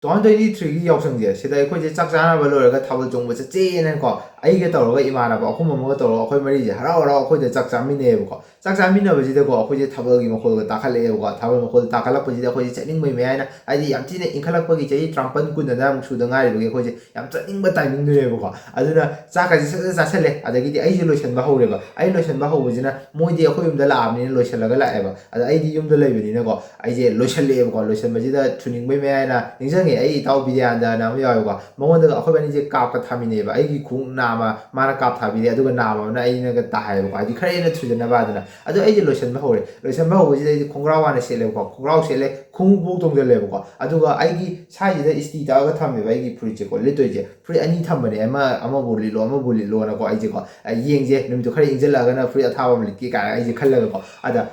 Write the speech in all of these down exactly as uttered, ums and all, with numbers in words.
Two thousand twenty ꯊ꯭ꯔꯤꯒꯤ ꯌꯥꯎꯁꯪꯁꯦ ꯁꯤꯗ ꯑꯩꯈꯣꯏꯁꯦ ꯆꯥꯛ ꯆꯥꯅꯕ ꯂꯣꯏꯔꯒ ꯊꯥꯕꯜ ꯆꯣꯡꯕ ꯆꯠꯁꯦꯅꯀꯣ, ꯑꯩꯒ ꯇꯧꯔꯒ ꯏꯃꯥꯟꯅꯕ ꯑꯍꯨꯝ ꯑꯃꯒ ꯇꯧꯔꯒ ꯑꯩꯈꯣꯏ ꯃꯔꯤꯁꯦ ꯍꯔꯥꯎ ꯍꯔꯥꯎ ꯑꯩꯈꯣꯏꯗ ꯆꯥꯛ ꯆꯥꯃꯤꯟꯅꯩꯌꯦꯕꯀꯣ꯫ ꯆꯥꯛ ꯆꯥꯃꯤꯟꯅꯕꯁꯤꯗꯀꯣ ꯑꯩꯈꯣꯏꯁꯦ ꯊꯥꯕꯜꯒꯤ ꯃꯈꯣꯜꯒ ꯇꯥꯈꯠꯂꯛꯑꯦꯕꯀꯣ꯫ ꯊꯥꯕꯜ ꯃꯈꯣꯜ ꯇꯥꯈꯠꯂꯛꯄꯁꯤꯗ ꯑꯩꯈꯣꯏꯁꯦ ꯆꯠꯅꯤꯡꯕꯩ ꯃꯌꯥꯏꯅ, ꯍꯥꯏꯗꯤ ꯌꯥꯝ ꯊꯤꯅ ꯏꯟꯈꯠꯂꯛꯄꯒꯤ, ꯆꯍꯤ ꯇꯔꯥꯃꯥꯄꯟ ꯀꯨꯟ ꯑꯗꯨꯋꯥꯏꯃꯨꯛ ꯁꯨꯗ ꯉꯥꯏꯔꯤꯕꯒꯤ ꯑꯩꯈꯣꯏꯁꯦ ꯌꯥꯝ ꯆꯠꯅꯤꯡꯕ ꯇꯥꯏꯃꯤꯡꯗꯨꯅꯦꯕꯀꯣ꯫ ꯑꯗꯨꯅ ꯆꯥꯛꯀꯁꯦ ꯁꯠ ꯁꯠ ꯆꯥꯁꯜꯂꯦ꯫ ꯑꯗꯒꯤꯗꯤ ꯑꯩꯁꯦ ꯂꯣꯏꯁꯟꯕ ꯍꯧꯔꯦꯕ꯫ ꯑꯩ ꯂꯣꯏꯁꯟꯕ ꯍꯧꯕꯁꯤꯅ ꯃꯣꯏꯗꯤ ꯑꯩꯈꯣꯏ ꯌꯨꯝꯗ ꯂꯥꯛꯑꯕꯅꯤꯅ ꯂꯣꯏꯁꯜꯂꯒ ꯂꯥꯛꯑꯦꯕ꯫ ꯑꯗ ꯑꯩꯗꯤ ꯌꯨꯝꯗ ꯂꯩꯕꯅꯤꯅꯀꯣ, ꯑꯩꯁꯦ ꯂꯣꯏꯁꯜꯂꯛꯑꯦꯕꯀꯣ꯫ ꯂꯣꯏꯁꯟꯕꯁꯤꯗ ꯊꯨꯅꯤꯡꯕꯩ ꯃꯌꯥꯏꯅ ꯅꯤꯡꯁꯤꯡꯉꯦ, ꯑꯩ ꯏꯇꯥꯎ ꯕꯤꯗ꯭ꯌꯥꯅꯟꯗꯅ ꯑꯃ ꯌꯥꯎꯋꯦꯕꯀꯣ꯫ ꯃꯉꯣꯟꯗꯒ ꯑꯩꯈꯣꯏ ꯑꯅꯤꯁꯦ ꯀꯥꯞꯀ ꯊꯥꯃꯤꯟꯅꯩꯑꯕ꯫ ꯑꯩꯒꯤ ꯈꯣꯡꯎꯞ ꯅꯥꯝꯃ ꯃꯥꯅ ꯀꯥꯞ ꯊꯥꯕꯤꯔꯦ, ꯑꯗꯨꯒ ꯅꯥꯝꯃ ꯑꯃꯅ ꯑꯩꯅꯒ ꯇꯥꯍꯥꯏꯌꯦꯕꯀꯣ, ꯍꯥꯏꯗꯤ ꯈꯔ ꯍꯦꯟꯅ ꯊꯨꯖꯟꯅꯕ ꯑꯗꯨꯅ꯫ ꯑꯗꯣ ꯑꯩꯁꯦ ꯂꯣꯏꯁꯟꯕ ꯍꯧꯔꯦ꯫ ꯂꯣꯏꯁꯟꯕ ꯍꯧꯕꯁꯤꯗ ꯑꯩꯁꯦ ꯈꯣꯡꯒ꯭ꯔꯥꯎ ꯍꯥꯟꯅ ꯁꯦꯠꯂꯦꯕꯀꯣ, ꯈꯣꯡꯒ꯭ꯔꯥꯎ ꯁꯦꯠꯂꯦ, ꯈꯣꯡꯎꯞ ꯐꯥꯎ ꯇꯣꯡꯁꯤꯜꯂꯦꯕꯀꯣ꯫ ꯑꯗꯨꯒ ꯑꯩꯒꯤ ꯁꯥꯏꯁꯤꯗ ꯏꯁꯇꯤ ꯇꯛꯑꯒ ꯊꯝꯃꯦꯕ ꯑꯩꯒꯤ ꯐꯨꯔꯤꯠꯁꯦꯀꯣ, ꯂꯤꯠꯇꯣꯏꯁꯦ꯫ ꯐꯨꯔꯤꯠ ꯑꯅꯤ ꯊꯝꯕꯅꯦ, ꯑꯃ ꯑꯃꯕꯨ ꯂꯤꯠꯂꯣ, ꯑꯃꯕꯨ ꯂꯤꯠꯂꯣꯅꯀꯣ꯫ ꯑꯩꯁꯦꯀꯣ, ꯑ, ꯌꯦꯡꯁꯦ, ꯅꯨꯃꯤꯠꯇꯨ ꯈꯔ ꯏꯪꯁꯤꯜꯂꯛꯑꯒꯅ ꯐꯨꯔꯤꯠ ꯑꯊꯥꯕ ꯑꯃ ꯂꯤꯠꯀꯦ ꯀꯥꯏꯅ ꯑꯩꯁꯦ ꯈꯜꯂꯒꯀꯣ꯫ ꯑꯗ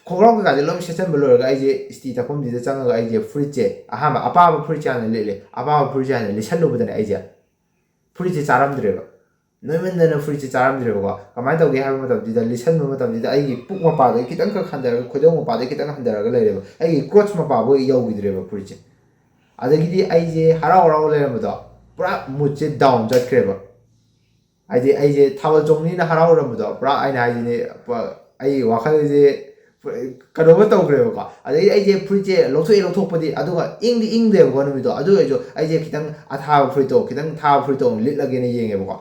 ꯈꯣꯡꯒ꯭ꯔꯥꯎ ꯀꯩꯀꯥꯁꯦ ꯂꯣꯏ ꯁꯦꯠꯆꯟꯕ ꯂꯣꯏꯔꯒ ꯑꯩꯁꯦ ꯏꯁꯇꯤ ꯇꯛꯐꯝꯁꯤꯗ ꯆꯪꯉꯒ ꯑꯩꯁꯦ ꯐꯨꯔꯤꯠꯁꯦ, ꯑꯍꯥꯟꯕ ꯑꯄꯥꯕ ꯐꯨꯔꯤꯠꯁꯦ ꯍꯥꯟꯅ ꯂꯤꯠꯂꯦ꯫ ꯑꯄꯥꯕ ꯐꯨꯔꯤꯠꯁꯦ ꯍꯥꯟꯅ ꯂꯤꯠꯁꯜꯂꯨꯕꯗꯅꯦ ꯑꯩꯁꯦ ꯐꯨꯔꯤꯠꯁꯦ ꯆꯥꯔꯝꯗ꯭ꯔꯦꯕ꯫ ꯅꯣꯏꯃꯟꯗꯅ ꯐꯨꯔꯤꯠꯁꯦ ꯆꯥꯔꯝꯗ꯭ꯔꯦꯕꯀꯣ꯫ ꯀꯃꯥꯏꯅ ꯇꯧꯒꯦ ꯍꯥꯏꯕ ꯃꯇꯝꯁꯤꯗ, ꯂꯤꯠꯁꯟꯕ ꯃꯇꯝꯁꯤꯗ ꯑꯩꯒꯤ ꯄꯨꯛ ꯃꯄꯥꯗꯒꯤ ꯈꯤꯇꯪꯈꯛ ꯍꯟꯊꯔꯒ, ꯈꯣꯏꯗꯧ ꯃꯄꯥꯗꯒꯤ ꯈꯤꯇꯪ ꯍꯟꯊꯔꯒ ꯂꯩꯔꯦꯕ꯫ ꯑꯩꯒꯤ ꯀ꯭ꯔꯣꯠꯁ ꯃꯄꯥꯕꯨ ꯌꯧꯈꯤꯗ꯭ꯔꯦꯕ ꯐꯨꯔꯤꯠꯁꯦ꯫ ꯑꯗꯒꯤꯗꯤ ꯑꯩꯁꯦ ꯍꯔꯥꯎ ꯍꯔꯥꯎ ꯂꯩꯔꯝꯕꯗꯣ ꯄꯨꯔꯥ ꯃꯨꯠꯁꯦ ꯗꯥꯎꯟ ꯆꯠꯈ꯭ꯔꯦꯕ꯫ ꯍꯥꯏꯗꯤ ꯑꯩꯁꯦ ꯊꯥꯕꯜ ꯆꯣꯡꯅꯤꯅ ꯍꯔꯥꯎꯔꯝꯕꯗꯣ ꯄꯨꯔꯥ, ꯑꯩꯅ ꯍꯥꯏꯁꯤꯅꯦ, ꯄ-, ꯑꯩ ꯋꯥꯈꯜꯁꯦ ꯄꯨꯔꯥ ꯀꯩꯅꯣꯝꯃ ꯇꯧꯈ꯭ꯔꯦꯕꯀꯣ꯫ ꯑꯗꯩꯗꯤ ꯑꯩꯁꯦ ꯐꯨꯔꯤꯠꯁꯦ ꯂꯧꯊꯣꯛꯑꯦ, ꯂꯧꯊꯣꯛꯄꯗꯤ, ꯑꯗꯨꯒ ꯏꯪꯗꯤ ꯏꯪꯗꯦꯕꯀꯣ ꯅꯨꯃꯤꯠꯇꯣ꯫ ꯑꯗꯨ ꯑꯣꯏꯔꯁꯨ ꯑꯩꯁꯦ ꯈꯤꯇꯪ ꯑꯊꯥꯕ ꯐꯨꯔꯤꯠꯇꯣ, ꯈꯤꯇꯪ ꯊꯥꯕ ꯐꯨꯔꯤꯠꯇꯣ ꯑꯃꯨꯛ ꯂꯤꯠꯂꯒꯦꯅ ꯌꯦꯡꯉꯦꯕꯀꯣ꯫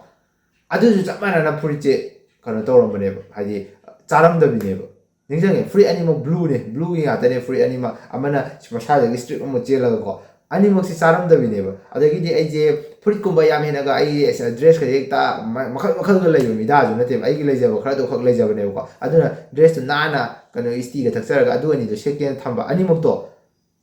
ꯑꯗꯨꯁꯨ ꯆꯞ ꯃꯥꯟꯅꯅ ꯐꯨꯔꯤꯠꯁꯦ ꯀꯩꯅꯣ ꯇꯧꯔꯝꯕꯅꯦꯕ, ꯍꯥꯏꯗꯤ ꯆꯥꯔꯝꯗꯕꯤꯅꯦꯕ꯫ ꯅꯤꯡꯁꯤꯡꯉꯦ, ꯐꯨꯔꯤꯠ ꯑꯅꯤꯃꯛ ꯕ꯭ꯂꯨꯅꯦ, ꯕ꯭ꯂꯨꯒꯤ ꯉꯥꯛꯇꯅꯦ ꯐꯨꯔꯤꯠ ꯑꯅꯤꯃꯛ꯫ ꯑꯃꯅ ꯃꯁꯥꯗꯒꯤ ꯏꯁꯇ꯭ꯔꯤꯞ ꯑꯃ ꯆꯦꯜꯂꯒꯀꯣ, ꯑꯅꯤꯃꯛꯁꯦ ꯆꯥꯔꯝꯗꯕꯤꯅꯦꯕ꯫ ꯑꯗꯒꯤꯗꯤ ꯑꯩꯁꯦ ꯐꯨꯔꯤꯠꯀꯨꯝꯕ ꯌꯥꯝ ꯍꯦꯟꯅꯒ ꯑꯩ ꯗ꯭ꯔꯦꯁꯀꯁꯦ ꯍꯦꯛꯇ ꯃ-, ꯃꯈꯜ ꯃꯈꯜꯒ ꯂꯩꯕ ꯃꯤꯗꯥꯁꯨ ꯅꯠꯇꯦꯕ, ꯑꯩꯒꯤ ꯂꯩꯖꯕ ꯈꯔꯗꯨ ꯈꯛ ꯂꯩꯖꯕꯅꯦꯕꯀꯣ꯫ ꯑꯗꯨꯅ ꯗ꯭ꯔꯦꯁꯇꯨ ꯅꯥꯟꯅ ꯀꯩꯅꯣ ꯏꯁꯇꯤꯒ ꯊꯛꯆꯔꯒ ꯑꯗꯨ ꯑꯅꯤꯗꯣ ꯁꯦꯠꯀꯦꯅ ꯊꯝꯕ, ꯑꯅꯤꯃꯛꯇꯣ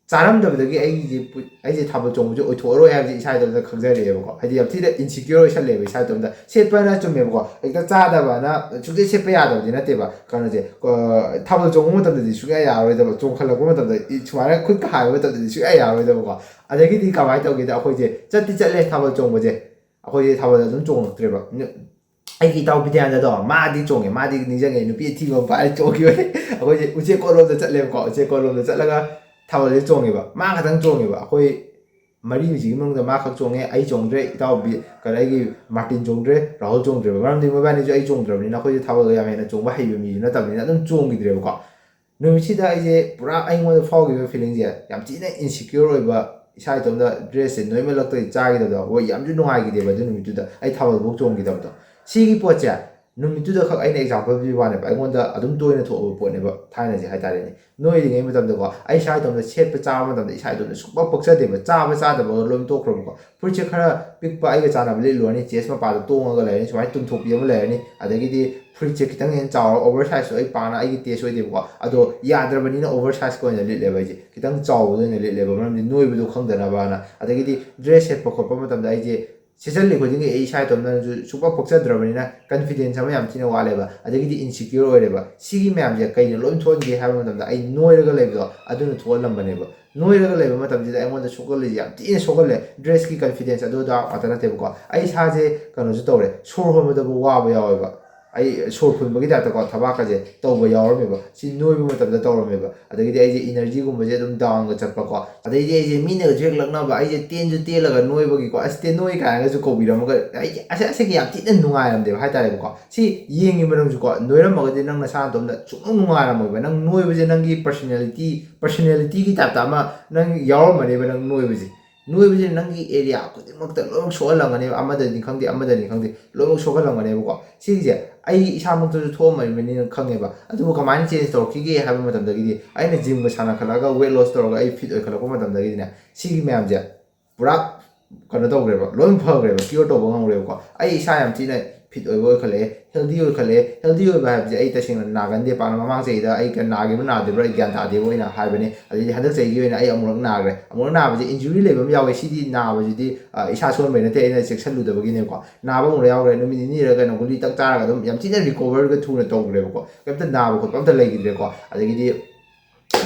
ꯆꯥꯔꯝꯗꯕꯗꯒꯤ ꯑꯩꯁꯦ ꯄꯨ-, ꯑꯩꯁꯦ ꯊꯥꯕꯜ ꯆꯣꯡꯕꯁꯦ ꯑꯣꯏꯊꯣꯛꯑꯔꯣꯏ ꯍꯥꯏꯕꯁꯦ ꯏꯁꯥ ꯏꯇꯣꯝꯇ ꯈꯪꯖꯔꯛꯑꯦꯕꯀꯣ꯫ ꯍꯥꯏꯗꯤ ꯌꯥꯝ ꯊꯤꯅ ꯏꯟꯁꯤꯀ꯭ꯌꯣꯔ ꯑꯣꯏꯁꯜꯂꯦꯕ ꯏꯁꯥ ꯏꯇꯣꯝꯇ꯫ ꯁꯦꯠꯄꯅ ꯆꯨꯝꯃꯦꯕꯀꯣ, ꯍꯦꯛꯇ ꯆꯥꯗꯕꯅ ꯁꯨꯡꯁꯦꯠ ꯁꯦꯠꯄ ꯌꯥꯗꯕꯗꯤ ꯅꯠꯇꯦꯕ꯫ ꯀꯩꯅꯣꯁꯦ, ꯑ, ꯊꯥꯕꯜ ꯆꯣꯡꯕ ꯃꯇꯝꯗꯗꯤ ꯁꯨꯡꯌꯥ ꯌꯥꯔꯔꯣꯏꯗꯕ, ꯆꯣꯡꯈꯠꯂꯛꯄ ꯃꯇꯝꯗ ꯏ-, ꯁꯨꯃꯥꯏꯅ ꯈꯨꯠꯀ ꯍꯥꯏꯕ ꯃꯇꯝꯗꯗꯤ ꯁꯨꯡꯌꯥ ꯌꯥꯔꯔꯣꯏꯗꯕꯀꯣ꯫ ꯑꯗꯒꯤꯗꯤ ꯀꯃꯥꯏꯅ ꯇꯧꯒꯦꯗ, ꯑꯩꯈꯣꯏꯁꯦ ꯆꯠꯇꯤ ꯆꯠꯂꯦ ꯊꯥꯕꯜ ꯆꯣꯡꯕꯁꯦ, ꯑꯩꯈꯣꯏꯁꯦ ꯊꯥꯕꯜ ꯑꯗꯨꯝ ꯆꯣꯡꯉꯛꯇ꯭ꯔꯦꯕ꯫ ꯅ-, ꯑꯩꯒꯤ ꯏꯇꯥꯎ ꯕꯤꯗ꯭ꯌꯥꯅꯟꯗꯗꯣ, ꯃꯥꯗꯤ ꯆꯣꯡꯉꯦ, ꯃꯥꯗꯤ ꯅꯤꯡꯁꯤꯡꯉꯦ, ꯅꯨꯄꯤ ꯑꯊꯤꯕ ꯑꯃ ꯄꯥꯏꯔ ꯆꯣꯡꯈꯤꯕꯅꯦ꯫ ꯑꯩꯈꯣꯏꯁꯦ ꯎꯆꯦꯛꯀꯣꯟꯂꯣꯝꯗ ꯆꯠꯂꯦꯕꯀꯣ, ꯎꯆꯦꯛꯀꯣꯟꯂꯣꯝꯗ ꯆꯠꯂꯒ ꯊꯥꯕꯜꯁꯦ ꯆꯣꯡꯉꯦꯕ꯫ ꯃꯥ ꯈꯛꯇꯪ ꯆꯣꯡꯉꯦꯕ꯫ ꯑꯩꯈꯣꯏ ꯃꯔꯤꯁꯤꯒꯤ ꯃꯅꯨꯡꯗ ꯃꯥ ꯈꯛ ꯆꯣꯡꯉꯦ, ꯑꯩ ꯆꯣꯡꯗ꯭ꯔꯦ, ꯏꯇꯥꯎ ꯕꯤ-, ꯀꯔꯤ, ꯑꯩꯒꯤ ꯃꯥꯔꯇꯤꯟ ꯆꯣꯡꯗ꯭ꯔꯦ, ꯔꯥꯍꯨꯜ ꯆꯣꯡꯗ꯭ꯔꯦꯕ꯫ ꯃꯔꯝꯗꯤ ꯃꯣꯏꯕꯥꯅꯤꯁꯨ ꯑꯩ ꯆꯣꯡꯗ꯭ꯔꯕꯅꯤꯅ, ꯑꯩꯈꯣꯏꯁꯦ ꯊꯥꯕꯜꯒ ꯌꯥꯝ ꯍꯦꯟꯅ ꯆꯣꯡꯕ ꯍꯩꯕ ꯃꯤꯁꯨ ꯅꯠꯇꯕꯅꯤꯅ ꯑꯗꯨꯝ ꯆꯣꯡꯈꯤꯗ꯭ꯔꯦꯕꯀꯣ꯫ ꯅꯨꯃꯤꯠꯁꯤꯗ ꯑꯩꯁꯦ ꯄꯨꯔꯥ ꯑꯩꯉꯣꯟꯗ ꯐꯥꯎꯈꯤꯕ ꯐꯤꯂꯤꯡꯁꯦ ꯌꯥꯝ ꯊꯤꯅ ꯏꯟꯁꯤꯀ꯭ꯌꯣꯔ ꯑꯣꯏꯕ, ꯏꯁꯥ ꯏꯇꯣꯝꯇ ꯗ꯭ꯔꯦꯁꯁꯦ ꯅꯣꯏꯃꯜꯂꯛꯇꯒꯤ ꯆꯥꯈꯤꯗꯕꯗꯣ, ꯍꯣꯏ, ꯌꯥꯝꯁꯨ ꯅꯨꯡꯉꯥꯏꯈꯤꯗꯦꯕ ꯑꯗꯨ ꯅꯨꯃꯤꯠꯇꯨꯗ ꯑꯩ ꯊꯥꯕꯜꯐꯥꯎ ꯆꯣꯡꯈꯤꯗꯕꯗꯣ꯫ ꯁꯤꯒꯤ ꯄꯣꯠꯁꯦ ꯅꯨꯃꯤꯠꯇꯨꯗ ꯈꯛ ꯑꯩꯅ ꯑꯦꯛꯖꯥꯝꯄꯜ ꯄꯤꯕ ꯋꯥꯅꯦꯕ, ꯑꯩꯉꯣꯟꯗ ꯑꯗꯨꯝ ꯇꯣꯏꯅ ꯊꯣꯛꯑꯕ ꯄꯣꯠꯅꯦꯕ ꯊꯥꯏꯅꯁꯦ ꯍꯥꯏꯇꯥꯔꯦꯅꯦ꯫ ꯅꯣꯏꯔꯤꯉꯩ ꯃꯇꯝꯗꯀꯣ, ꯑꯩ ꯏꯁꯥ ꯏꯇꯣꯝꯇ ꯁꯦꯠꯄ ꯆꯥꯕ ꯃꯇꯝꯗ ꯏꯁꯥ ꯏꯇꯣꯝꯇ ꯁꯨꯡꯄꯛ ꯄꯛꯆꯗꯦꯕ꯫ ꯆꯥꯕ ꯆꯥꯗꯕꯒ ꯂꯣꯏ ꯇꯣꯛꯈ꯭ꯔꯕꯀꯣ꯫ ꯐꯨꯔꯤꯠꯁꯦ ꯈꯔ ꯄꯤꯛꯄ ꯑꯩꯒ ꯆꯥꯟꯅꯕ ꯂꯤꯠꯂꯨꯔꯅꯤ, ꯆꯦꯁ ꯃꯄꯥꯗ ꯇꯣꯡꯉꯒ ꯂꯩꯔꯅꯤ, ꯁꯨꯃꯥꯏꯅ ꯇꯨꯝꯊꯣꯛꯄꯤ ꯑꯃ ꯂꯩꯔꯅꯤ꯫ ꯑꯗꯒꯤꯗꯤ ꯐꯨꯔꯤꯠꯁꯦ ꯈꯤꯇꯪ ꯍꯦꯟꯅ ꯆꯥꯎꯔ, ꯑꯣꯚꯔ ꯁꯥꯏꯖꯁꯨ ꯑꯩ ꯄꯥꯛꯅ ꯑꯩꯒꯤ ꯇꯦꯁ ꯑꯣꯏꯗꯦꯕꯀꯣ꯫ ꯑꯗꯣ ꯌꯥꯗ꯭ꯔꯕꯅꯤꯅ ꯑꯣꯚꯔ ꯁꯥꯏꯖꯀ ꯑꯣꯏꯅ ꯂꯤꯠꯂꯦꯕ ꯑꯩꯁꯦ, ꯈꯤꯇꯪ ꯆꯥꯎꯕꯗ ꯑꯣꯏꯅ ꯂꯤꯠꯂꯦꯕ, ꯃꯔꯝꯗꯤ ꯅꯣꯏꯕꯗꯣ ꯈꯪꯗꯅꯕꯅ꯫ ꯑꯗꯒꯤꯗꯤ ꯗ꯭ꯔꯦꯁ ꯁꯦꯠꯄ ꯈꯣꯠꯄ ꯃꯇꯝꯗ ꯑꯩꯁꯦ ꯁꯦꯠꯆꯜꯂꯤ ꯈꯨꯗꯤꯡꯒꯤ ꯑꯩ ꯏꯁꯥ ꯏꯇꯣꯝꯇꯅꯁꯨ ꯁꯨꯡꯄꯛ ꯄꯛꯆꯗ꯭ꯔꯕꯅꯤꯅ ꯀꯟꯐꯤꯗꯦꯟꯁ ꯑꯃ ꯌꯥꯝ ꯊꯤꯅ ꯋꯥꯠꯂꯦꯕ, ꯑꯗꯒꯤꯗꯤ ꯏꯟꯁꯤꯀ꯭ꯌꯣꯔ ꯑꯣꯏꯔꯦꯕ꯫ ꯁꯤꯒꯤ ꯃꯌꯥꯝꯁꯦ ꯀꯩꯅ ꯂꯣꯏ ꯊꯣꯛꯍꯟꯒꯦ ꯍꯥꯏꯕ ꯃꯇꯝꯗ ꯑꯩ ꯅꯣꯏꯔꯒ ꯂꯩꯕꯗꯣ ꯑꯗꯨꯅ ꯊꯣꯛꯍꯜꯂꯝꯕꯅꯦꯕ꯫ ꯅꯣꯏꯔꯒ ꯂꯩꯕ ꯃꯇꯝꯁꯤꯗ ꯑꯩꯉꯣꯟꯗ ꯁꯣꯛꯍꯜꯂꯤꯁꯦ ꯌꯥꯝ ꯊꯤꯅ ꯁꯣꯛꯍꯜꯂꯦ꯫ ꯗ꯭ꯔꯦꯁꯀꯤ ꯀꯟꯐꯤꯗꯦꯟꯁ ꯑꯗꯨ ꯑꯗꯥ ꯉꯥꯛꯇ ꯅꯠꯇꯦꯕꯀꯣ, ꯑꯩ ꯏꯁꯥꯁꯦ ꯀꯩꯅꯣꯁꯨ ꯇꯧꯔꯦ, ꯁꯣꯔ ꯍꯣꯟꯕꯗꯕꯨ ꯋꯥꯕ ꯌꯥꯎꯋꯦꯕ꯫ ꯑꯩ ꯁꯣꯔ ꯐꯨꯟꯕꯒꯤ ꯇꯥꯏꯞꯇꯀꯣ ꯊꯕꯥꯛꯀꯁꯦ ꯇꯧꯕ ꯌꯥꯎꯔꯝꯃꯦꯕ꯫ ꯁꯤ ꯅꯣꯏꯕ ꯃꯇꯝꯗ ꯇꯧꯔꯝꯃꯦꯕ꯫ ꯑꯗꯒꯤꯗꯤ ꯑꯩꯁꯦ ꯏꯅꯔꯖꯤꯒꯨꯝꯕꯁꯦ ꯑꯗꯨꯝ ꯗꯥꯎꯟꯒ ꯆꯠꯄꯀꯣ꯫ ꯑꯗꯩꯗꯤ ꯑꯩꯁꯦ ꯃꯤꯅꯒꯁꯨ ꯍꯦꯛ ꯂꯛꯅꯕ, ꯑꯩꯁꯦ ꯇꯦꯟꯁꯨ ꯇꯦꯜꯂꯒ ꯅꯣꯏꯕꯒꯤꯀꯣ, "ꯑꯁ, ꯇꯦꯟ ꯅꯣꯏ" ꯀꯥꯏꯅꯒꯁꯨ ꯀꯧꯕꯤꯔꯝꯃꯒ ꯑꯩꯁꯦ ꯑꯁꯦ-, ꯑꯁꯦꯡꯒꯤ ꯌꯥꯝ ꯊꯤꯅ ꯅꯨꯡꯉꯥꯏꯔꯝꯗꯦꯕ ꯍꯥꯏꯇꯥꯔꯦꯕꯀꯣ꯫ ꯁꯤ ꯌꯦꯡꯉꯤ ꯃꯔꯝꯁꯨꯀꯣ, ꯅꯣꯏꯔꯝꯃꯒꯗꯤ ꯅꯪ ꯅꯁꯥ ꯅꯇꯣꯝꯗ ꯁꯨꯡꯅꯨꯡ ꯅꯨꯡꯉꯥꯏꯔꯝꯃꯣꯏꯕ꯫ ꯅꯪ ꯅꯣꯏꯕꯁꯦ ꯅꯪꯒꯤ ꯄꯔꯁꯅꯦꯂꯤꯇꯤ, ꯄꯔꯁꯅꯦꯂꯤꯇꯤꯒꯤ ꯇꯥꯏꯞꯇ ꯑꯃ ꯅꯪ ꯌꯥꯎꯔꯝꯃꯅꯦꯕ, ꯅꯪ ꯅꯣꯏꯕꯁꯦ꯫ ꯅꯣꯏꯕꯁꯤꯅ ꯅꯪꯒꯤ ꯑꯦꯔꯤꯌꯥ ꯈꯨꯗꯤꯡꯃꯛꯇ ꯂꯣꯏꯅꯃꯛ ꯁꯣꯛꯍꯜꯂꯝꯒꯅꯦꯕ, ꯑꯃꯗꯅꯤ ꯈꯪꯗꯦ, ꯑꯃꯗꯅꯤ ꯈꯪꯗꯦ, ꯂꯣꯏꯅꯃꯛ ꯁꯣꯛꯍꯜꯂꯝꯒꯅꯦꯕꯀꯣ꯫ ꯁꯤꯒꯤꯁꯦ ꯑꯩ ꯏꯁꯥꯃꯛꯇꯁꯨ ꯊꯣꯛꯑꯝꯃꯕꯅꯤꯅ ꯈꯪꯉꯦꯕ꯫ ꯑꯗꯨꯕꯨ ꯀꯃꯥꯏꯅ ꯆꯦꯟꯖ ꯇꯧꯔꯛꯈꯤꯒꯦ ꯍꯥꯏꯕ ꯃꯇꯝꯗꯒꯤꯗꯤ, ꯑꯩꯅ ꯖꯤꯝꯒ ꯁꯥꯟꯅꯈꯠꯂꯛꯑꯒ, ꯋꯦꯠ ꯂꯣꯁ ꯇꯧꯔꯒ ꯑꯩ ꯐꯤꯠ ꯑꯣꯏꯈꯠꯂꯛꯄ ꯃꯇꯝꯗꯒꯤꯗꯤꯅꯦ, ꯁꯤꯒꯤ ꯃꯌꯥꯝꯁꯦ ꯄꯨꯔꯥ ꯀꯩꯅꯣ ꯇꯧꯈ꯭ꯔꯦꯕ, ꯂꯣꯏ ꯐꯈ꯭ꯔꯦꯕ, ꯀ꯭ꯌꯣꯔ ꯇꯧꯕ ꯉꯝꯈ꯭ꯔꯦꯕꯀꯣ꯫ ꯑꯩ ꯏꯁꯥ ꯌꯥꯝ ꯊꯤꯅ ꯐꯤꯠ ꯑꯣꯏꯕ ꯑꯣꯏꯈꯠꯂꯛꯑꯦ, ꯍꯦꯜꯗꯤ ꯑꯣꯏꯈꯠꯂꯛꯑꯦ꯫ ꯍꯦꯜꯗꯤ ꯑꯣꯏꯕ ꯍꯥꯏꯕꯁꯦ ꯑꯩ ꯇꯁꯦꯡꯅ ꯅꯥꯒꯟꯗꯦ ꯄꯥꯛꯅ꯫ ꯃꯃꯥꯡ ꯆꯍꯤꯗ ꯑꯩ ꯀ-, ꯅꯥꯈꯤꯕ ꯅꯥꯗꯕ꯭ꯔꯥ ꯑꯩ ꯒ꯭ꯌꯥꯟ ꯇꯥꯗꯦꯕ ꯑꯣꯏꯅ ꯍꯥꯏꯕꯅꯦ꯫ ꯑꯗꯩꯗꯤ ꯍꯟꯗꯛ ꯆꯍꯤꯒꯤ ꯑꯣꯏꯅ ꯑꯩ ꯑꯃꯨꯔꯛ ꯅꯥꯈ꯭ꯔꯦ꯫ ꯑꯃꯨꯔꯛ ꯅꯥꯕꯁꯦ ꯏꯟꯖꯨꯔꯤ ꯂꯩꯕ ꯑꯃ ꯌꯥꯎꯋꯦ꯫ ꯁꯤꯗꯤ ꯅꯥꯕꯁꯤꯗꯤ, ꯑ, ꯏꯁꯥ ꯁꯣꯟꯕꯩ ꯅꯠꯇꯦ, ꯑꯩꯅ ꯆꯦꯛꯁꯤꯜꯂꯨꯗꯕꯒꯤꯅꯦꯕꯀꯣ꯫ ꯅꯥꯕ ꯑꯃꯨꯛ ꯌꯥꯎꯈ꯭ꯔꯦ, ꯅꯨꯃꯤꯠ ꯅꯤꯅꯤꯔ ꯀꯩꯅꯣ ꯒꯨꯂꯤ ꯇꯛ ꯆꯥꯔꯒ ꯑꯗꯨꯝ ꯌꯥꯝ ꯊꯤꯅ ꯔꯤꯀꯣꯚꯔꯒ ꯊꯨꯅ ꯇꯧꯈ꯭ꯔꯦꯕꯀꯣ꯫ ꯀꯩꯝꯇ ꯅꯥꯕ ꯈꯣꯠꯄ ꯑꯝꯇ ꯂꯩꯈꯤꯗ꯭ꯔꯦꯀꯣ꯫ ꯑꯗꯒꯤꯗꯤ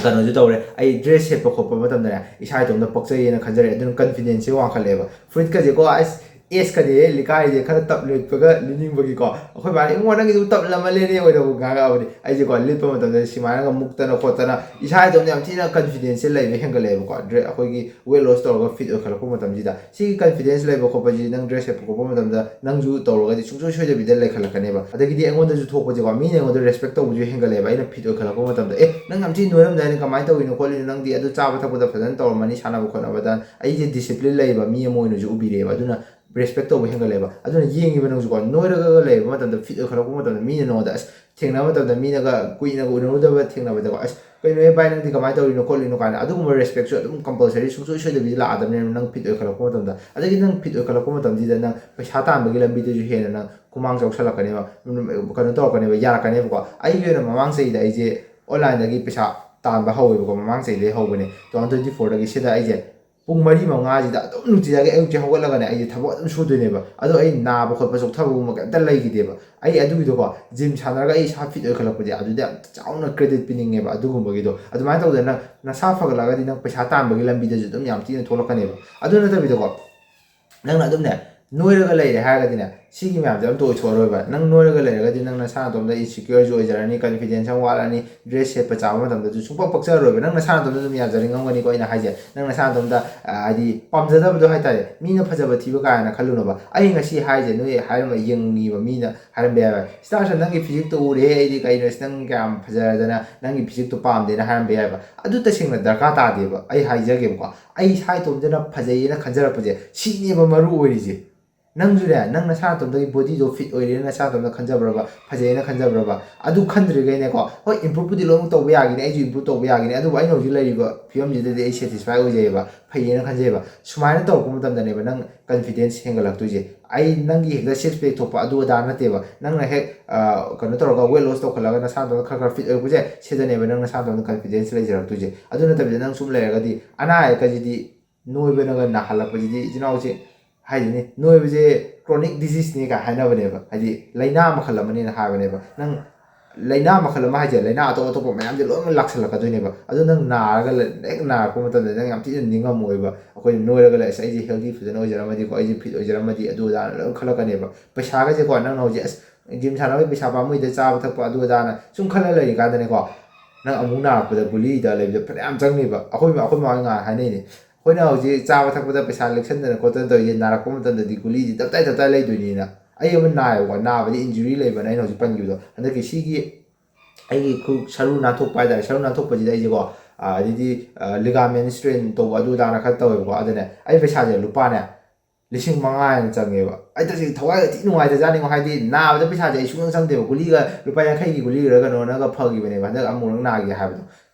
ꯀꯩꯅꯣꯁꯨ ꯇꯧꯔꯦ, ꯑꯩ ꯗ꯭ꯔꯦꯁ ꯁꯦꯠꯄ ꯈꯣꯠꯄ ꯃꯇꯝꯗꯅꯦ ꯏꯁꯥ ꯏꯇꯣꯝꯇ ꯄꯛꯆꯩꯌꯦꯅ ꯈꯟꯖꯔꯦ꯫ ꯑꯗꯨꯅ ꯀꯟꯐꯤꯗꯦꯟꯁꯁꯦ ꯋꯥꯡꯈꯠꯂꯛꯑꯦꯕ꯫ ꯐꯨꯔꯤꯠꯀꯁꯦꯀꯣ, ꯑꯁ, ꯑꯦꯁꯀꯅꯦ ꯂꯤꯀꯥꯏꯁꯦ ꯈꯔ ꯇꯞ ꯂꯤꯠꯄꯒ ꯂꯤꯠꯅꯤꯡꯕꯒꯤꯀꯣ, ꯑꯩꯈꯣꯏ ꯕꯥꯅ "ꯏꯕꯨꯡꯉꯣ, ꯅꯪꯒꯤꯗꯨ ꯇꯞꯂꯝꯃꯜꯂꯦꯅꯦ" ꯑꯣꯏꯅꯕꯨ ꯉꯥꯡꯉꯛꯑꯕꯅꯤ꯫ ꯑꯩꯁꯦꯀꯣ, ꯂꯤꯠꯄ ꯃꯇꯝꯗ ꯁꯤꯃꯥꯏꯅꯒ ꯃꯨꯛꯇꯅ ꯈꯣꯠꯇꯅ ꯏꯁꯥ ꯏꯇꯣꯝꯇ ꯌꯥꯝ ꯊꯤꯅ ꯀꯟꯐꯤꯗꯦꯟꯁꯁꯦ ꯂꯩꯕ ꯍꯦꯟꯒꯠꯂꯛꯑꯦꯕꯀꯣ꯫ ꯗ꯭ꯔꯦ-, ꯑꯩꯈꯣꯏꯒꯤ ꯋꯦꯠ ꯂꯣꯁ ꯇꯧꯔꯒ ꯐꯤꯠ ꯑꯣꯏꯈꯠꯂꯛꯄ ꯃꯇꯝꯁꯤꯗ ꯁꯤꯒꯤ ꯀꯟꯐꯤꯗꯦꯟꯁ ꯂꯩꯕ ꯈꯣꯠꯄꯁꯤ ꯅꯪ ꯗ꯭ꯔꯦꯁ ꯁꯦꯠꯄ ꯈꯣꯠꯄ ꯃꯇꯝꯗ ꯅꯪꯁꯨ ꯇꯧꯔꯒꯗꯤ ꯁꯨꯡꯁꯣꯏ ꯁꯣꯏꯗꯕꯤꯗ ꯂꯩꯈꯠꯂꯛꯀꯅꯦꯕ꯫ ꯑꯗꯒꯤꯗꯤ ꯑꯩꯉꯣꯟꯗꯁꯨ ꯊꯣꯛꯄꯁꯦꯀꯣ, ꯃꯤꯅ ꯑꯩꯉꯣꯟꯗ ꯔꯦꯁꯄꯦꯛ ꯇꯧꯕꯁꯨ ꯍꯦꯟꯒꯠꯂꯛꯑꯦꯕ꯫ ꯑꯩꯅ ꯐꯤꯠ ꯑꯣꯏꯈꯠꯂꯛꯄ ꯃꯇꯝꯗ, "ꯑꯦ, ꯅꯪ ꯌꯥꯝ ꯊꯤꯅ ꯅꯣꯏꯔꯝꯗꯥꯏꯅꯦ, ꯀꯃꯥꯏꯅ ꯇꯧꯔꯤꯅꯣ ꯈꯣꯠꯂꯤꯅꯣ, ꯅꯪꯗꯤ ꯑꯗꯨ ꯆꯥꯕ ꯊꯛꯄꯗ ꯐꯖꯅ ꯇꯧꯔꯝꯃꯅꯤ, ꯁꯥꯟꯅꯕ ꯈꯣꯠꯅꯕꯗ", ꯑꯩꯁꯦ ꯗꯤꯁꯤꯄ꯭ꯂꯤꯟ ꯂꯩꯕ ꯃꯤ ꯑꯃ ꯑꯣꯏꯅꯁꯨ ꯎꯕꯤꯔꯛꯑꯦꯕ꯫ ꯑꯗꯨꯅ ꯔꯦꯁꯄꯦꯛ ꯇꯧꯕ ꯍꯦꯟꯒꯠꯂꯦꯕ꯫ ꯑꯗꯨꯅ ꯌꯦꯡꯉꯤꯕ ꯅꯪꯁꯨꯀꯣ, ꯅꯣꯏꯔꯒ ꯂꯩꯕ ꯃꯇꯝꯗ, ꯐꯤꯠ ꯑꯣꯏꯈꯠꯂꯛꯄ ꯃꯇꯝꯗ, ꯃꯤꯅ ꯅꯉꯣꯟꯗ, ꯑꯁ, ꯊꯦꯡꯅꯕ ꯃꯇꯝꯗ, ꯃꯤꯅꯒ ꯀꯨꯏꯅꯒ ꯎꯅꯔꯨꯗꯕ ꯊꯦꯡꯅꯕꯗꯀꯣ, "ꯑꯁ, ꯀꯩꯅꯣꯍꯦ ꯚꯥꯏ, ꯅꯪꯗꯤ ꯀꯃꯥꯏꯅ ꯇꯧꯔꯤꯅꯣ ꯈꯣꯠꯂꯤꯅꯣ?" ꯀꯥꯏꯅ ꯑꯗꯨꯒꯨꯝꯕ ꯔꯦꯁꯄꯦꯛꯁꯨ ꯑꯗꯨꯝ ꯀꯝꯄꯜꯁꯔꯤ ꯁꯨꯡꯁꯣꯏ ꯁꯣꯏꯗꯕꯤꯗ ꯂꯥꯛꯑꯗꯕꯅꯦꯕ, ꯅꯪ ꯐꯤꯠ ꯑꯣꯏꯈꯠꯂꯛꯄ ꯃꯇꯝꯗ꯫ ꯑꯗꯒꯤ ꯅꯪ ꯐꯤꯠ ꯑꯣꯏꯈꯠꯂꯛꯄ ꯃꯇꯝꯁꯤꯗ ꯅꯪ ꯄꯩꯁꯥ ꯇꯥꯟꯕꯒꯤ ꯂꯝꯕꯤꯗꯁꯨ ꯍꯦꯟꯅ ꯅꯪ ꯈꯨꯃꯥꯡ ꯆꯥꯎꯁꯜꯂꯛꯀꯅꯦꯕ, ꯀꯩꯅꯣ ꯇꯧꯔꯛꯀꯅꯦꯕ, ꯌꯥꯔꯛꯀꯅꯦꯕꯀꯣ꯫ ꯑꯩꯒꯤ ꯑꯣꯏꯅ ꯃꯃꯥꯡ ꯆꯍꯤꯗ ꯑꯩꯁꯦ ꯑꯣꯟꯂꯥꯏꯟꯗꯒꯤ ꯄꯩꯁꯥ ꯇꯥꯟꯕ ꯍꯧꯋꯦꯕꯀꯣ, ꯃꯃꯥꯡ ꯆꯍꯤꯗꯒꯤ ꯍꯧꯕꯅꯦ, ꯇꯨ ꯊꯥꯎꯖꯟ ꯇ꯭ꯋꯦꯟꯇꯤ ꯐꯣꯔꯗꯒꯤ꯫ ꯁꯤꯗ ꯑꯩꯁꯦ ꯄꯨꯡ ꯃꯔꯤ ꯃꯉꯥꯁꯤꯗ ꯑꯗꯨꯝ ꯅꯨꯡꯇꯤꯖꯥꯒꯤ ꯑꯌꯨꯛꯁꯦ ꯍꯧꯒꯠꯂꯒꯅꯦ, ꯑꯩꯁꯦ ꯊꯕꯛ ꯑꯗꯨꯝ ꯁꯨꯗꯣꯏꯅꯦꯕ꯫ ꯑꯗꯣ ꯑꯩ ꯅꯥꯕ ꯈꯣꯠꯄ, ꯆꯣꯛꯊꯕꯒꯨꯝꯕ ꯀꯩꯝꯇ ꯂꯩꯈꯤꯗꯦꯕ꯫ ꯑꯩ ꯑꯗꯨꯒꯤꯗꯣꯀꯣ, ꯖꯤꯝ ꯁꯥꯟꯅꯔꯒ ꯑꯩ ꯏꯁꯥ ꯐꯤꯠ ꯑꯣꯏꯈꯠꯂꯛꯄꯁꯦ, ꯑꯗꯨꯗ ꯌꯥꯝ ꯆꯥꯎꯅ ꯀ꯭ꯔꯦꯗꯤꯠ ꯄꯤꯅꯤꯡꯉꯦꯕ ꯑꯗꯨꯒꯨꯝꯕꯒꯤꯗꯣ꯫ ꯑꯗꯨꯃꯥꯏꯅ ꯇꯧꯗꯅ ꯅꯪ ꯅꯁꯥ ꯐꯒꯠꯂꯛꯑꯒꯗꯤ ꯅꯪ ꯄꯩꯁꯥ ꯇꯥꯟꯕꯒꯤ ꯂꯝꯕꯤꯗꯁꯨ ꯑꯗꯨꯝ ꯌꯥꯝ ꯊꯤꯅ ꯊꯣꯛꯂꯛꯀꯅꯦꯕ꯫ ꯑꯗꯨ ꯅꯠꯇꯕꯤꯗꯀꯣ, ꯅꯪꯅ ꯑꯗꯨꯝꯅꯦ, ꯅꯣꯏꯔꯒ ꯂꯩꯔꯦ ꯍꯥꯏꯔꯒꯗꯤꯅꯦ, ꯁꯤꯒꯤ ꯃꯌꯥꯝꯁꯦ ꯑꯝꯇ ꯑꯣꯏꯊꯣꯛꯑꯔꯣꯏꯕ꯫ ꯅꯪ ꯅꯣꯏꯔꯒ ꯂꯩꯔꯒꯗꯤ ꯅꯪ ꯅꯁꯥ ꯅꯇꯣꯝꯗ ꯏꯟꯁꯤꯀ꯭ꯌꯣꯔꯁꯨ ꯑꯣꯏꯖꯔꯅꯤ, ꯀꯟꯐꯤꯗꯦꯟꯁ ꯌꯥꯝ ꯋꯥꯠꯂꯅꯤ, ꯗ꯭ꯔꯦꯁ ꯁꯦꯠꯄ ꯆꯥꯕ ꯃꯇꯝꯗꯁꯨ ꯁꯨꯡꯄꯛ ꯄꯛꯆꯔꯔꯣꯏꯕ꯫ ꯅꯪ ꯅꯁꯥ ꯅꯇꯣꯝꯗ ꯑꯗꯨꯝ ꯌꯥꯖꯅꯤꯡꯉꯝꯒꯅꯤꯀꯣ꯫ ꯑꯩꯅ ꯍꯥꯏꯁꯦ, ꯅꯪ ꯅꯁꯥ ꯅꯇꯣꯝꯗ, ꯑ, ꯍꯥꯏꯗꯤ ꯄꯥꯝꯖꯗꯕꯗꯣ ꯍꯥꯏꯇꯥꯔꯦ, ꯃꯤꯅ ꯐꯖꯕ ꯊꯤꯕ ꯀꯥꯏꯅ ꯈꯜꯂꯨꯅꯣꯕ꯫ ꯑꯩ ꯉꯁꯤ ꯍꯥꯏꯁꯦ, ꯅꯣꯏ ꯍꯥꯏꯔꯝꯕ, ꯌꯦꯡꯉꯤꯕ ꯃꯤꯅ ꯍꯥꯏꯔꯝꯕ ꯌꯥꯏꯕ, "ꯁꯤꯇꯥꯔꯁꯟ, ꯅꯪꯒꯤ ꯐꯤꯖꯤꯛꯇꯣ ꯎꯔꯦ, ꯑꯩꯗꯤ ꯀꯩꯅꯣ, ꯅꯪ ꯀꯌꯥꯝ ꯐꯖꯔꯗꯅ ꯅꯪꯒꯤ ꯐꯤꯖꯤꯛꯇꯣ ꯄꯥꯝꯗꯦꯅ" ꯍꯥꯏꯔꯝꯕ ꯌꯥꯏꯕ꯫ ꯑꯗꯨ ꯇꯁꯦꯡꯅ ꯗꯔꯀꯥꯔ ꯇꯥꯗꯦꯕ꯫ ꯑꯩ ꯍꯥꯏꯖꯒꯦꯕꯀꯣ, ꯑꯩ ꯏꯁꯥ ꯏꯇꯣꯝꯇꯅ ꯐꯖꯩꯌꯦꯅ ꯈꯟꯖꯔꯛꯄꯁꯦ, ꯁꯤꯅꯦꯕ ꯃꯔꯨ ꯑꯣꯏꯔꯤꯁꯦ꯫ ꯅꯪꯁꯨꯅꯦ, ꯅꯪ ꯅꯁꯥ ꯅꯇꯣꯝꯗꯒꯤ ꯕꯣꯗꯤꯗꯣ ꯐꯤꯠ ꯑꯣꯏꯔꯦꯅ ꯅꯁꯥ ꯅꯇꯣꯝꯗ ꯈꯟꯖꯕ꯭ꯔꯕ, ꯐꯖꯩꯌꯦꯅ ꯈꯟꯖꯕ꯭ꯔꯕ? ꯑꯗꯨ ꯈꯟꯗ꯭ꯔꯤꯈꯩꯅꯦꯀꯣ, ꯍꯣꯏ, ꯏꯝꯄ꯭ꯔꯨꯞꯄꯨꯗꯤ ꯂꯣꯏꯅꯃꯛ ꯇꯧꯕ ꯌꯥꯒꯅꯤ, ꯑꯩꯁꯨ ꯏꯝꯄ꯭ꯔꯨꯞ ꯇꯧꯕ ꯌꯥꯒꯅꯤ, ꯑꯗꯨꯕꯨ ꯑꯩꯅ ꯍꯧꯖꯤꯛ ꯂꯩꯔꯤꯕ ꯐꯤꯕꯝꯁꯤꯗꯗꯤ ꯑꯩ ꯁꯦꯇꯤꯁꯐꯥꯏ ꯑꯣꯏꯖꯩꯑꯕ, ꯐꯩꯌꯦꯅ ꯈꯟꯖꯩꯑꯕ꯫ ꯁꯨꯃꯥꯏꯅ ꯇꯧꯔꯛꯄ ꯃꯇꯝꯗꯅꯦꯕ ꯅꯪ ꯀꯟꯐꯤꯗꯦꯟꯁ ꯍꯦꯟꯒꯠꯂꯛꯇꯣꯏꯁꯦ꯫ ꯑꯩ ꯅꯪꯒꯤ ꯍꯦꯛꯇ ꯁꯤꯛꯁ ꯄꯦꯛ ꯊꯣꯛꯄ ꯑꯗꯨ ꯑꯗꯥ ꯅꯠꯇꯦꯕ꯫ ꯅꯪꯅ ꯍꯦꯛ, ꯑ, ꯀꯩꯅꯣ ꯇꯧꯔꯒ, ꯋꯦꯠ ꯂꯣꯁ ꯇꯧꯈꯠꯂꯒ ꯅꯁꯥ ꯅꯇꯣꯝꯗ ꯈꯔ ꯈꯔ ꯐꯤꯠ ꯑꯣꯏꯔꯛꯄꯁꯦ, ꯁꯤꯗꯅꯦꯕ ꯅꯪ ꯅꯁꯥ ꯅꯇꯣꯝꯗ ꯀꯟꯐꯤꯗꯦꯟꯁ ꯂꯩꯖꯔꯛꯇꯣꯏꯁꯦ꯫ ꯑꯗꯨ ꯅꯠꯇꯕꯤꯗ ꯅꯪ ꯁꯨꯝ ꯂꯩꯔꯒꯗꯤ, ꯑꯅꯥ ꯑꯌꯦꯛꯀꯁꯤꯗꯤ, ꯅꯣꯏꯕꯅꯒ ꯅꯥꯍꯜꯂꯛꯄꯁꯤꯗꯤ, ꯏꯆꯤꯟ ꯏꯅꯥꯎꯁꯦ, ꯍꯥꯏꯗꯤꯅꯦ, ꯅꯣꯏꯕꯁꯦ ꯀ꯭ꯔꯣꯅꯤꯛ ꯗꯤꯖꯤꯖꯅꯦ ꯀꯥꯏ ꯍꯥꯏꯅꯕꯅꯦꯕ, ꯍꯥꯏꯗꯤ ꯂꯥꯏꯅꯥ ꯃꯈꯜ ꯑꯃꯅꯦꯅ ꯍꯥꯏꯕꯅꯦꯕ꯫ ꯅꯪ ꯂꯥꯏꯅꯥ ꯃꯈꯜ ꯑꯃ ꯍꯥꯏꯁꯦ, ꯂꯥꯏꯅꯥ ꯑꯇꯣꯞ ꯑꯇꯣꯞꯄ ꯃꯌꯥꯝꯁꯦ ꯂꯣꯏꯅꯃꯛ ꯂꯥꯛꯁꯜꯂꯛꯀꯗꯣꯏꯅꯦꯕ꯫ ꯑꯗꯨ ꯅꯪ ꯅꯥꯔꯒ ꯂꯩ-, ꯍꯦꯛ ꯅꯥꯔꯛꯄ ꯃꯇꯝꯗ ꯅꯪ ꯌꯥꯝ ꯊꯤꯅ ꯅꯤꯡꯉꯝꯃꯣꯏꯕ꯫ ꯑꯩꯈꯣꯏꯅ ꯅꯣꯏꯔꯒ ꯂꯩ, "ꯑꯁ, ꯑꯩꯁꯦ ꯍꯦꯜꯗꯤ ꯐꯖꯅ ꯑꯣꯏꯖꯔꯝꯃꯗꯤꯀꯣ, ꯑꯩꯁꯦ ꯐꯤꯠ ꯑꯣꯏꯖꯔꯝꯃꯗꯤ", ꯑꯗꯨ ꯑꯗꯥꯅ ꯂꯣꯏ ꯈꯜꯂꯛꯀꯅꯦꯕ꯫ ꯄꯩꯁꯥꯒꯁꯦꯀꯣ, ꯅꯪꯅ ꯍꯧꯖꯤꯛ, "ꯑꯁ, ꯖꯤꯝ ꯁꯥꯟꯅꯕꯒꯤ ꯄꯩꯁꯥ ꯄꯥꯝꯃꯨꯏꯗ, ꯆꯥꯕ ꯊꯛꯄ ꯑꯗꯨ ꯑꯗꯥꯅ" ꯁꯨꯝ ꯈꯜꯂ ꯂꯩꯔꯤꯀꯥꯟꯗꯅꯦꯀꯣ, ꯅꯪ ꯑꯃꯨꯛ ꯅꯥꯔꯛꯄꯗ ꯒꯨꯂꯤꯗ ꯂꯩꯕꯗ ꯐꯅꯌꯥꯝ ꯆꯪꯅꯤꯕ꯫ ꯑꯩꯈꯣꯏ, ꯑꯩꯈꯣꯏ ꯃꯥ ꯍꯣꯏ ꯉꯥꯏ ꯍꯥꯏꯅꯩꯅꯦ, "ꯑꯩꯈꯣꯏꯅ ꯍꯧꯖꯤꯛ ꯆꯥꯕ ꯊꯛꯄꯗ ꯄꯩꯁꯥ ꯂꯦꯛꯁꯟꯗꯅ ꯈꯣꯠꯇꯅ ꯇꯧꯔꯤꯁꯦ, ꯅꯥꯔꯛꯄ ꯃꯇꯝꯗꯗꯤ ꯒꯨꯂꯤꯗꯤ ꯇꯞꯇꯥꯏ ꯇꯞꯇꯥꯏ ꯂꯩꯗꯣꯏꯅꯤꯅ"꯫ ꯑꯩ ꯑꯃ ꯅꯥꯏꯌꯦꯕꯀꯣ, ꯅꯥꯕꯗꯤ ꯏꯟꯖꯨꯔꯤ ꯂꯩꯕꯅ ꯑꯩꯅ ꯍꯧꯖꯤꯛ ꯄꯟꯈꯤꯕꯗꯣ, ꯍꯟꯗꯛꯀꯤ ꯁꯤꯒꯤ ꯑꯩꯒꯤ ꯈꯨ-, ꯁꯔꯨ ꯅꯥꯟꯊꯣꯛꯄ ꯍꯥꯏꯇꯥꯔꯦ, ꯁꯔꯨ ꯅꯥꯟꯊꯣꯛꯄꯁꯤꯗ ꯑꯩꯁꯦꯀꯣ, ꯑ, ꯑꯗꯩꯗꯤ, ꯑ, ꯂꯤꯒꯥꯃꯦꯟ ꯁ꯭ꯇ꯭ꯔꯦꯟ ꯇꯧꯕ ꯑꯗꯨ ꯑꯗꯥꯅ ꯈꯔ ꯇꯧꯋꯦꯕꯀꯣ꯫ ꯑꯗꯨꯅꯦ ꯑꯩ ꯄꯩꯁꯥꯁꯦ ꯂꯨꯄꯥꯅꯦ ꯂꯤꯁꯤꯡ ꯃꯉꯥ ꯍꯦꯟꯅ ꯆꯪꯉꯦꯕ꯫ ꯑꯩ ꯇꯁꯦꯡꯅ ꯊꯋꯥꯏꯒ ꯊꯤ ꯅꯨꯡꯉꯥꯏꯇꯖꯥꯠꯅꯤꯉꯣ, ꯍꯥꯏꯗꯤ ꯅꯥꯕꯗ ꯄꯩꯁꯥꯁꯦ ꯑꯩ ꯁꯨꯡꯆꯪ ꯆꯪꯗꯦꯕ꯫ ꯒꯨꯂꯤꯒ ꯂꯨꯄꯥ ꯌꯥꯡꯈꯩꯒꯤ ꯒꯨꯂꯤꯔ ꯀꯩꯅꯣꯅꯒ ꯐꯈꯤꯕꯅꯦꯕ, ꯍꯟꯗꯛ ꯑꯃꯨꯛ ꯅꯥꯒꯦ ꯍꯥꯏꯕꯗꯣ꯫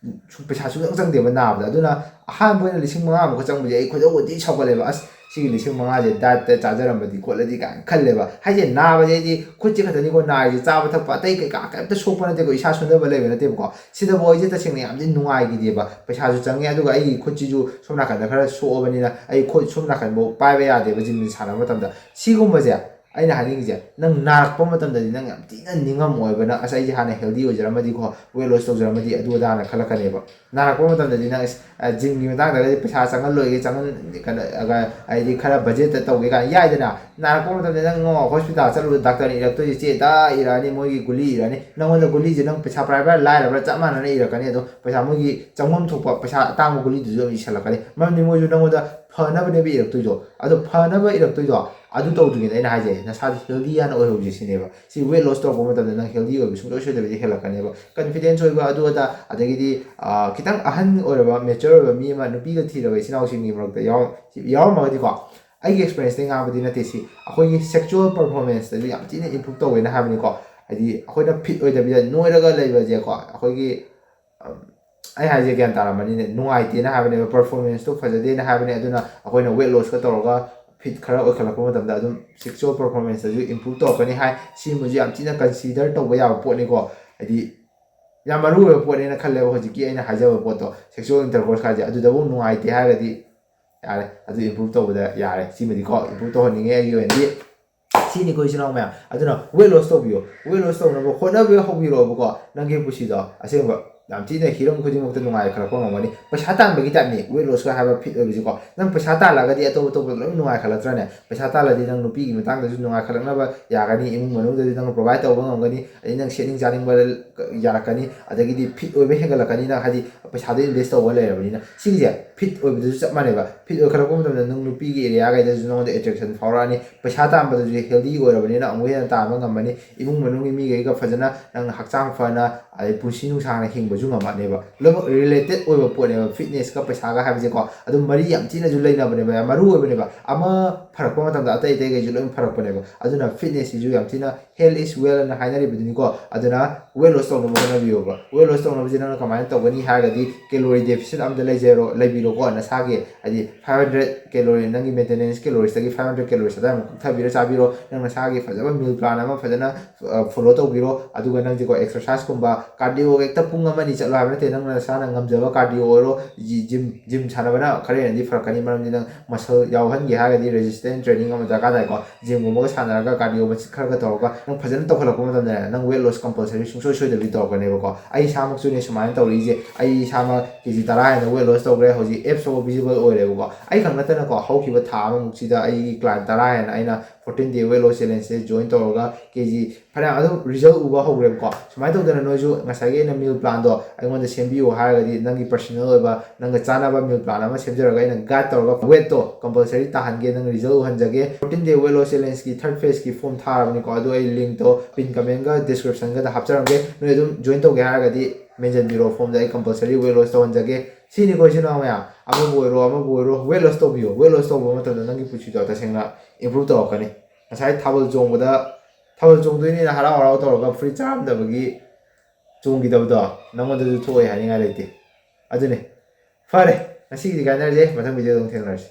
ꯁꯨ-, ꯄꯩꯁꯥ ꯁꯨꯡꯆꯪ ꯆꯪꯗꯦꯕ ꯅꯥꯕꯗ꯫ ꯑꯗꯨꯅ ꯑꯍꯥꯟꯕ ꯑꯣꯏꯅ ꯂꯤꯁꯤꯡ ꯃꯉꯥꯃꯨꯛꯀ ꯆꯪꯕꯁꯦ ꯑꯩ ꯈꯣꯏꯗꯧꯒ ꯊꯤ ꯁꯥꯎꯒꯠꯂꯦꯕ꯫ "ꯑꯁ, ꯁꯤꯒꯤ ꯂꯤꯁꯤꯡ ꯃꯉꯥꯁꯦ ꯗꯥꯏꯠꯇ ꯆꯥꯖꯔꯝꯕꯗꯤ ꯈꯣꯠꯂꯗꯤ" ꯀꯥꯏꯅ ꯈꯜꯂꯦꯕ꯫ ꯍꯥꯏꯁꯦ ꯅꯥꯕꯁꯦ ꯑꯩꯗꯤ ꯈꯨꯠꯁꯦ ꯈꯛꯇꯅꯤꯀꯣ ꯅꯥꯔꯤꯁꯦ, ꯆꯥꯕ ꯊꯛꯄ ꯑꯇꯩ ꯀꯩꯀꯥ ꯀꯩꯝꯇ ꯁꯣꯛꯄ ꯅꯠꯇꯦꯀꯣ, ꯏꯁꯥ ꯁꯣꯟꯊꯕ ꯂꯩꯕ ꯅꯠꯇꯦꯕꯀꯣ꯫ ꯁꯤꯗꯐꯥꯎ ꯑꯩꯁꯦ ꯇꯁꯦꯡꯅ ꯌꯥꯝꯗꯤ ꯅꯨꯡꯉꯥꯏꯈꯤꯗꯦꯕ꯫ ꯄꯩꯁꯥꯁꯨ ꯆꯪꯉꯦ, ꯑꯗꯨꯒ ꯑꯩꯒꯤ ꯈꯨꯠꯁꯤꯁꯨ ꯁꯣꯝ ꯅꯥꯀꯟꯗ ꯈꯔ ꯁꯣꯛꯑꯕꯅꯤꯅ ꯑꯩ ꯈꯨꯠ ꯁꯣꯝ ꯅꯥꯀꯟꯐꯥꯎ ꯄꯥꯏꯕ ꯌꯥꯗꯦꯕ ꯖꯤꯝ ꯁꯥꯟꯅꯕ ꯃꯇꯝꯗ꯫ ꯁꯤꯒꯨꯝꯕꯁꯦ ꯑꯩꯅ ꯍꯥꯏꯅꯤꯡꯉꯤꯁꯦ, ꯅꯪ ꯅꯥꯔꯛꯄ ꯃꯇꯝꯗꯗꯤ ꯅꯪ ꯌꯥꯝ ꯊꯤꯅ ꯅꯤꯡꯉꯝꯃꯣꯏꯕ꯫ ꯅꯪ, "ꯑꯁ, ꯑꯩꯁꯦ ꯍꯥꯟꯅ ꯍꯦꯜꯗꯤ ꯑꯣꯏꯖꯔꯝꯃꯗꯤꯀꯣ, ꯋꯦꯠ ꯂꯣꯁ ꯇꯧꯖꯔꯝꯃꯗꯤ ꯑꯗꯨ ꯑꯗꯥꯅ" ꯈꯜꯂꯛꯀꯅꯦꯕ꯫ ꯅꯥꯔꯛꯄ ꯃꯇꯝꯗꯗꯤ ꯅꯪ, "ꯑꯁ, ꯑ, ꯖꯤꯝꯒꯤ ꯃꯇꯥꯡꯗꯒꯗꯤ ꯄꯩꯁꯥ ꯆꯪꯍꯜꯂꯣꯏꯒꯦ, ꯆꯪꯍꯟ-, ꯀꯩꯅꯣ, ꯑ, ꯍꯥꯏꯗꯤ ꯈꯔ ꯕꯖꯦꯠꯇ ꯇꯧꯒꯦ" ꯀꯥꯏꯅ ꯌꯥꯏꯗꯅ꯫ ꯅꯥꯔꯛꯄ ꯃꯇꯝꯗ ꯅꯪ, ꯑꯣ, ꯍꯣꯁꯄꯤꯇꯥꯜ ꯆꯠꯂꯨꯕꯗ ꯗꯥꯛꯇꯔꯅ ꯏꯔꯛꯇꯣꯏꯁꯦ, ꯆꯦ ꯗꯥ ꯏꯔꯛꯑꯅꯤ, ꯃꯣꯏꯒꯤ ꯒꯨꯂꯤ ꯏꯔꯛꯑꯅꯤ꯫ ꯅꯪꯉꯣꯟꯗ ꯒꯨꯂꯤꯁꯦ ꯅꯪ ꯄꯩꯁꯥ ꯄꯥꯏꯕ꯭ꯔꯥ ꯂꯥꯏꯔꯕ꯭ꯔꯥ ꯆꯞ ꯃꯥꯟꯅꯅ ꯏꯔꯛꯀꯅꯤ꯫ ꯑꯗꯣ ꯄꯩꯁꯥ, ꯃꯣꯏꯒꯤ ꯆꯪꯐꯝ ꯊꯣꯛꯄ ꯄꯩꯁꯥ ꯑꯇꯥꯡꯕ ꯒꯨꯂꯤꯗꯨꯁꯨ ꯑꯗꯨꯝ ꯏꯁꯜꯂꯛꯀꯅꯤ꯫ ꯃꯔꯝꯗꯤ ꯃꯣꯏꯁꯨ ꯅꯪꯉꯣꯟꯗ ꯐꯅꯕꯅꯦꯕ ꯏꯔꯛꯇꯣꯏꯗꯣ꯫ ꯑꯗꯣ ꯐꯅꯕ ꯏꯔꯛꯇꯣꯏꯗꯣ, ꯑꯗꯨ ꯇꯧꯗ꯭ꯔꯤꯉꯩꯗ ꯑꯩꯅ ꯍꯥꯏꯖꯩ, ꯅꯁꯥꯗꯤ ꯍꯦꯜꯗꯤ ꯍꯥꯟꯅ ꯑꯣꯏꯍꯧꯁꯦ ꯁꯤꯅꯦꯕ꯫ ꯁꯤ ꯋꯦꯠ ꯂꯣꯁ ꯇꯧꯔꯛꯄ ꯃꯇꯝꯗ ꯅꯪ ꯍꯦꯜꯗꯤ ꯑꯣꯏꯕ ꯁꯨꯡꯁꯣꯏ ꯁꯣꯏꯗꯕꯤꯗ ꯍꯦꯜꯂꯛꯀꯅꯦꯕ꯫ ꯀꯟꯐꯤꯗꯦꯟꯁ ꯑꯣꯏꯕ ꯑꯗꯨ ꯑꯗꯥ, ꯑꯗꯒꯤꯗꯤ, ꯑ, ꯈꯤꯇꯪ ꯑꯍꯟ ꯑꯣꯏꯔꯕ, ꯃꯦꯆꯔ ꯑꯣꯏꯕ ꯃꯤ ꯑꯃ, ꯅꯨꯄꯤꯒ ꯊꯤꯔꯕ ꯏꯆꯤꯟ ꯏꯅꯥꯎꯁꯤꯡꯒꯤ ꯃꯔꯛꯇ ꯌꯥꯎꯔꯝ-, ꯌꯥꯎꯔꯝꯃꯒꯗꯤꯀꯣ, ꯑꯩꯒꯤ ꯑꯦꯛꯁꯄꯤꯔꯦꯟꯁꯇꯒꯤ ꯉꯥꯡꯕꯗꯤ ꯅꯠꯇꯦ ꯁꯤ, ꯑꯩꯈꯣꯏꯒꯤ ꯁꯦꯛꯆꯨꯋꯦꯜ ꯄꯔꯐꯣꯔꯃꯦꯟꯁꯇꯁꯨ ꯌꯥꯝ ꯊꯤꯅ ꯏꯝꯄ꯭ꯔꯨꯞ ꯇꯧꯋꯦꯅ ꯍꯥꯏꯕꯅꯤꯀꯣ꯫ ꯍꯥꯏꯗꯤ ꯑꯩꯈꯣꯏꯅ ꯐꯤꯠ ꯑꯣꯏꯗꯕꯤꯗ ꯅꯣꯏꯔꯒ ꯂꯩꯕꯁꯦꯀꯣ, ꯑꯩꯈꯣꯏꯒꯤ, ꯑꯝ, ꯑꯩ ꯍꯥꯏꯁꯦ ꯒ꯭ꯌꯥꯟ ꯇꯥꯔꯝꯃꯅꯤꯅꯦ, ꯅꯨꯡꯉꯥꯏꯇꯦꯅ ꯍꯥꯏꯕꯅꯦꯕ, ꯄꯔꯐꯣꯔꯃꯦꯟꯁꯇꯣ ꯐꯖꯗꯦꯅ ꯍꯥꯏꯕꯅꯦ꯫ ꯑꯗꯨꯅ ꯑꯩꯈꯣꯏꯅ ꯋꯦꯠ ꯂꯣꯁꯀ ꯇꯧꯔꯒ ꯐꯤꯠ ꯈꯔ ꯑꯣꯏꯈꯠꯂꯛꯄ ꯃꯇꯝꯗ ꯑꯗꯨꯝ ꯁꯦꯛꯆꯨꯋꯦꯜ ꯄꯔꯐꯣꯔꯃꯦꯟꯁꯇꯁꯨ ꯏꯝꯄ꯭ꯔꯨꯞ ꯇꯧꯔꯛꯀꯅꯤ ꯍꯥꯏ꯫ ꯁꯤꯒꯨꯝꯕꯁꯨ ꯌꯥꯝ ꯊꯤꯅ ꯀꯟꯁꯤꯗꯔ ꯇꯧꯕ ꯌꯥꯕ ꯄꯣꯠꯅꯤꯀꯣ꯫ ꯍꯥꯏꯗꯤ ꯌꯥꯝ ꯃꯔꯨ ꯑꯣꯏꯕ ꯄꯣꯠꯅꯦꯅ ꯈꯜꯂꯦꯕ ꯍꯧꯖꯤꯛꯀꯤ ꯑꯩꯅ ꯍꯥꯏꯖꯕ ꯄꯣꯠꯇꯣ, ꯁꯦꯛꯆꯨꯋꯦꯜ ꯏꯟꯇꯔꯀꯣꯔꯁ ꯍꯥꯏꯁꯦ꯫ ꯑꯗꯨꯗꯕꯨ ꯅꯨꯡꯉꯥꯏꯇꯦ ꯍꯥꯏꯔꯒꯗꯤ ꯌꯥꯔꯦ, ꯑꯗꯨ ꯏꯝꯄ꯭ꯔꯨꯞ ꯇꯧꯕꯗ ꯌꯥꯔꯦ꯫ ꯁꯤꯃꯗꯤꯀꯣ ꯏꯝꯄ꯭ꯔꯨꯞ ꯇꯧꯍꯟꯅꯤꯡꯉꯦ ꯑꯩꯒꯤ ꯑꯣꯏꯅꯗꯤ꯫ ꯁꯤꯅꯤꯀꯣ ꯏꯆꯤꯟ ꯏꯅꯥꯎ ꯃꯌꯥꯝ꯫ ꯑꯗꯨꯅ weight loss ꯇꯧꯕꯤꯌꯣ꯫ Weight loss ꯇꯧꯅꯕ ꯍꯣꯠꯅꯕ ꯍꯧꯕꯤꯔꯛꯑꯣꯕꯀꯣ꯫ ꯅꯪꯒꯤ ꯄꯨꯟꯁꯤꯗꯣ ꯑꯁꯦꯡꯕ ꯌꯥꯝ ꯊꯤꯅ ꯍꯤꯔꯝ ꯈꯨꯗꯤꯡꯃꯛꯇ ꯅꯨꯡꯉꯥꯏꯈꯠꯂꯛꯄ ꯉꯝꯒꯅꯤ꯫ ꯄꯩꯁꯥ ꯇꯥꯟꯕꯒꯤ typeꯅꯤ weight lossꯀ ꯍꯥꯏꯕ fit ꯑꯣꯏꯕꯁꯤꯀꯣ꯫ ꯅꯪ ꯄꯩꯁꯥ ꯇꯥꯜꯂꯛꯑꯒꯗꯤ ꯑꯇꯣꯞ ꯑꯇꯣꯞꯄ ꯂꯣꯏ ꯅꯨꯡꯉꯥꯏꯈꯠꯂꯛꯇ꯭ꯔꯅꯦ? ꯄꯩꯁꯥ ꯇꯥꯜꯂꯗꯤ ꯅꯪ ꯅꯨꯄꯤꯒꯤ ꯃꯇꯥꯡꯗꯁꯨ ꯅꯨꯡꯉꯥꯏꯈꯠꯂꯛꯅꯕ ꯌꯥꯒꯅꯤ, ꯏꯃꯨꯡ ꯃꯅꯨꯡꯗꯗꯤ ꯅꯪ provide ꯇꯧꯕ ꯉꯝꯒꯅꯤ, ꯑꯗꯩ ꯅꯪ ꯁꯦꯠꯅꯤꯡ ꯆꯥꯅꯤꯡꯕ ꯌꯥꯔꯛꯀꯅꯤ, ꯑꯗꯒꯤꯗꯤ fit ꯑꯣꯏꯕ ꯍꯦꯟꯒꯠꯂꯛꯀꯅꯤ꯫ ꯅꯪ ꯍꯥꯏꯗꯤ ꯄꯩꯁꯥꯗꯣ invest ꯇꯧꯕ ꯂꯩꯔꯕꯅꯤꯅ꯫ ꯁꯤꯒꯤꯁꯦ fit ꯑꯣꯏꯕꯗꯁꯨ ꯆꯞ ꯃꯥꯟꯅꯩꯕ꯫ Fit ꯑꯣꯏꯈꯠꯂꯛꯄ ꯃꯇꯝꯗ ꯅꯪ ꯅꯨꯄꯤꯒꯤ areaꯈꯩꯗꯁꯨ ꯅꯉꯣꯟꯗ attraction ꯐꯥꯎꯔꯛꯑꯅꯤ꯫ ꯄꯩꯁꯥ ꯇꯥꯟꯕꯗꯁꯨ healthy ꯑꯣꯏꯔꯕꯅꯤꯅ ꯑꯃꯨꯛ ꯍꯦꯟꯅ ꯇꯥꯟꯕ ꯉꯝꯃꯅꯤ꯫ ꯏꯃꯨꯡ ꯃꯅꯨꯡꯒꯤ ꯃꯤꯈꯩꯒ ꯐꯖꯅ ꯅꯪ ꯍꯛꯆꯥꯡ ꯐꯅ, ꯑꯗꯩ ꯄꯨꯟꯁꯤ ꯅꯨꯡꯁꯥꯡꯅ ꯍꯤꯡꯕꯁꯨ ꯉꯝꯃꯛꯑꯅꯦꯕ꯫ ꯂꯣꯏꯅꯃꯛ related ꯑꯣꯏꯕ ꯄꯣꯠꯅꯦꯕ fitnessꯀ ꯄꯩꯁꯥꯒ ꯍꯥꯏꯕꯁꯦꯀꯣ꯫ ꯑꯗꯨꯝ ꯃꯔꯤ ꯌꯥꯝ ꯊꯤꯅꯁꯨ ꯂꯩꯅꯕꯅꯦꯕ, ꯌꯥꯝ ꯃꯔꯨ ꯑꯣꯏꯕꯅꯦꯕ꯫ ꯑꯃ ꯐꯔꯛꯄ ꯃꯇꯝꯗ ꯑꯇꯩ ꯑꯇꯩꯈꯩꯁꯨ ꯂꯣꯏꯅ ꯐꯔꯛꯄꯅꯦꯕ꯫ ꯑꯗꯨꯅ fitnessꯁꯤꯁꯨ ꯌꯥꯝ ꯊꯤꯅ health is wealth ꯑꯅ ꯍꯥꯏꯅꯔꯤꯕꯗꯨꯅꯤꯀꯣ꯫ ꯑꯗꯨꯅ weight loss ꯇꯧꯅꯕ ꯍꯣꯠꯅꯕꯤꯌꯣꯕ꯫ Weight loss ꯇꯧꯅꯕꯁꯤ ꯅꯪꯅ ꯀꯃꯥꯏꯅ ꯇꯧꯒꯅꯤ ꯍꯥꯏꯔꯒꯗꯤ calorie deficit ꯑꯃꯗ ꯂꯩꯖꯔꯣ, ꯂꯩꯕꯤꯔꯣꯀꯣ꯫ ꯅꯁꯥꯒꯤ ꯍꯥꯏꯗꯤ five hundred calorie, ꯅꯪꯒꯤ maintenance caloriesꯇꯒꯤ five hundred calories ꯑꯗꯥꯏꯃꯨꯛ ꯀꯛꯊꯕꯤꯔ ꯆꯥꯕꯤꯔꯣ꯫ ꯅꯪ ꯅꯁꯥꯒꯤ ꯐꯖꯕ meal plan ꯑꯃ ꯐꯖꯅ follow ꯇꯧꯕꯤꯔꯣ꯫ ꯑꯗꯨꯒ ꯅꯪꯁꯦꯀꯣ exerciseꯀꯨꯝꯕ, cardio ꯍꯦꯛꯇ ꯄꯨꯡ ꯑꯃ ꯑꯅꯤ ꯆꯠꯂꯣ ꯍꯥꯏꯕ ꯅꯠꯇꯦ꯫ ꯅꯪꯅ ꯅꯁꯥꯅ ꯉꯝꯖꯕ cardio ꯑꯣꯏꯔꯣ, gym, gym ꯁꯥꯟꯅꯕꯅ ꯈꯔ ꯍꯦꯟꯅꯗꯤ ꯐꯔꯛꯀꯅꯤ, ꯃꯔꯝꯗꯤ ꯅꯪ muscle ꯌꯥꯎꯍꯟꯒꯦ ꯍꯥꯏꯔꯒꯗꯤ resistance training ꯑꯃ ꯗꯔꯀꯥꯔ ꯇꯥꯏꯀꯣ꯫ Gymꯒꯨꯝꯕꯒ ꯁꯥꯟꯅꯔꯒ cardio ꯃꯆꯤꯠ ꯈꯔꯒ ꯇꯧꯔꯒ ꯅꯪ ꯐꯖꯅ ꯇꯧꯈꯠꯂꯛꯄ ꯃꯇꯝꯗꯅꯦ, ꯅꯪ weight loss compulsory ꯁꯨꯡꯁꯣꯏ ꯁꯣꯏꯗꯕꯤ ꯇꯧꯔꯛꯀꯅꯦꯕꯀꯣ꯫ ꯑꯩ ꯏꯁꯥꯃꯛꯁꯨꯅꯦ ꯁꯨꯃꯥꯏꯅ ꯇꯧꯔꯛꯏꯁꯦ꯫ ꯑꯩ ꯏꯁꯥꯃꯛ ꯀꯦ ꯖꯤ ꯇꯔꯥ ꯍꯦꯟꯅ weight loss ꯇꯧꯈ꯭ꯔꯦ꯫ ꯍꯧꯖꯤꯛ abs ꯐꯥꯎꯕ visible ꯑꯣꯏꯔꯦꯕꯀꯣ꯫ ꯑꯩ ꯈꯛ ꯅꯠꯇꯅꯀꯣ, ꯍꯧꯈꯤꯕ ꯊꯥ ꯑꯃꯃꯨꯛꯁꯤꯗ ꯑꯩꯒꯤ client ꯇꯔꯥ ꯍꯦꯟꯅ ꯑꯩꯅ fourteen day weight loss challengeꯁꯦ join ꯇꯧꯔꯒ ꯀꯦ ꯖꯤ ꯐꯅꯌꯥꯝ ꯑꯗꯨꯝ result ꯎꯕ ꯍꯧꯔꯦꯕꯀꯣ꯫ ꯁꯨꯃꯥꯏꯅ ꯇꯧꯗꯅ ꯅꯣꯏꯁꯨ ꯉꯁꯥꯏꯒꯤ ꯑꯩꯅ meal planꯗꯣ ꯑꯩꯉꯣꯟꯗ ꯁꯦꯝꯕꯤꯌꯨ ꯍꯥꯏꯔꯒꯗꯤ, ꯅꯪꯒꯤ personal ꯑꯣꯏꯕ, ꯅꯪꯒ ꯆꯥꯟꯅꯕ meal plan ꯑꯃ ꯁꯦꯝꯖꯔꯒ ꯑꯩꯅ guide ꯇꯧꯔꯒ weightꯇꯣ compulsory ꯇꯥꯍꯟꯒꯦ, ꯅꯪ result ꯎꯍꯟꯖꯒꯦ꯫ Fourteen day weight loss challengeꯀꯤ third phaseꯀꯤ form ꯊꯥꯔꯕꯅꯤꯀꯣ, ꯑꯗꯨ ꯑꯩ linkꯇꯣ pin commentꯒ descriptionꯒꯗ ꯍꯥꯞꯆꯔꯝꯒꯦ꯫ ꯅꯣꯏ ꯑꯗꯨꯝ join ꯇꯧꯒꯦ ꯍꯥꯏꯔꯒꯗꯤ ꯃꯦꯟꯁꯤꯟꯕꯤꯔꯣ formꯗ, ꯑꯩ compulsory weight loss ꯇꯧꯍꯟꯖꯒꯦ꯫ ꯁꯤꯅꯤꯀꯣ ꯏꯆꯤꯟ ꯏꯅꯥꯎ ꯃꯌꯥꯝ, ꯑꯃꯕꯨ ꯑꯣꯏꯔꯣ ꯑꯃꯕꯨ ꯑꯣꯏꯔꯣ, weight loss ꯇꯧꯕꯤꯌꯣ꯫ Weight loss ꯇꯧꯕ ꯃꯇꯝꯗ ꯅꯪꯒꯤ ꯄꯨꯟꯁꯤꯗꯣ ꯇꯁꯦꯡꯅ improve ꯇꯧꯔꯛꯀꯅꯤ꯫ ꯉꯁꯥꯏ ꯊꯥꯕꯜ ꯆꯣꯡꯕꯗ, ꯊꯥꯕꯜ ꯆꯣꯡꯗꯣꯏꯅꯦꯅ ꯍꯔꯥꯎ ꯍꯔꯥꯎ ꯇꯧꯔꯒ ꯐꯨꯔꯤꯠ ꯆꯥꯔꯝꯗꯕꯒꯤ ꯆꯣꯡꯈꯤꯗꯕꯗꯣ ꯅꯪꯉꯣꯟꯗꯁꯨ ꯊꯣꯛꯑꯣꯏ ꯍꯥꯏꯅꯤꯡꯉꯥꯏ ꯂꯩꯇꯦ꯫ ꯑꯗꯨꯅꯦ꯫ ꯐꯔꯦ, ꯉꯁꯤꯒꯤꯗꯤ ꯀꯥꯏꯅꯔꯁꯦ, ꯃꯊꯪ videoꯗ ꯑꯃꯨꯛ ꯊꯦꯡꯅꯔꯁꯤ꯫